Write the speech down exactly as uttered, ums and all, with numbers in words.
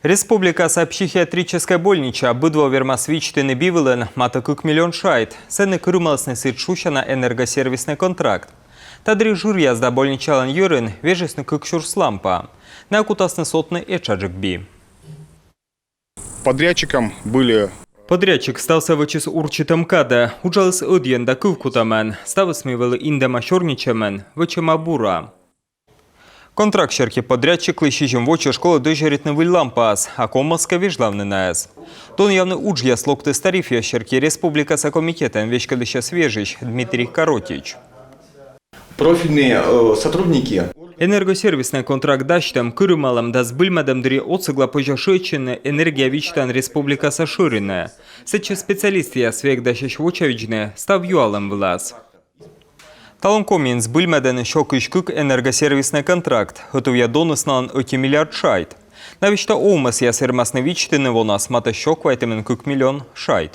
Республикаса психиатрическӧй больничаӧ быд во вермас видзтыны би вылын матӧ кык миллион шайт. Сэні кырымалісны сідз шусяна энергосервиснӧй контракт. Та дырйи жыръяс да больничалӧн йӧрын вежисны кык сюрс лампа. Найӧ кутасны сотны этшаджык би. Подрядчиком были... Подрядчик ставсӧ вӧчис урчитӧм кадӧ, уджаліс ӧдйӧн да кывкутӧмӧн. Ставыс, мый вӧлі индӧма сёрнитчӧмӧн, вӧчӧма бура. Контракт серти подрядчиклы сизим во чӧж колӧ дӧзьӧритны выль лампаяс, а ковмас кӧ, вежлавны найӧс. Донъявны уджъяс локтіс тарифъяс серти республикаса комитетӧн веськӧдлысьӧс вежысь Дмитрий Коротич. Профильные э, сотрудники. Энергосервиснӧй контракт дасьтӧм, кырымалӧм да збыльмӧдӧм дырйи отсӧгла позьӧ шыӧдчыны энергия видзтан республикаса шӧринӧ. Сэтчӧ специалистъяс век дасьӧсь вочавидзны став юалӧм вылас. Талун Комиын збыльмӧдӧны сё кызь кык энергосервиснӧй контракт. Ӧтувъя доныс налӧн ӧти миллиард шайт. На весьтӧ овмӧсъяс вермасны видзтыны вонас матӧ сё квайтымын кык миллион шайт.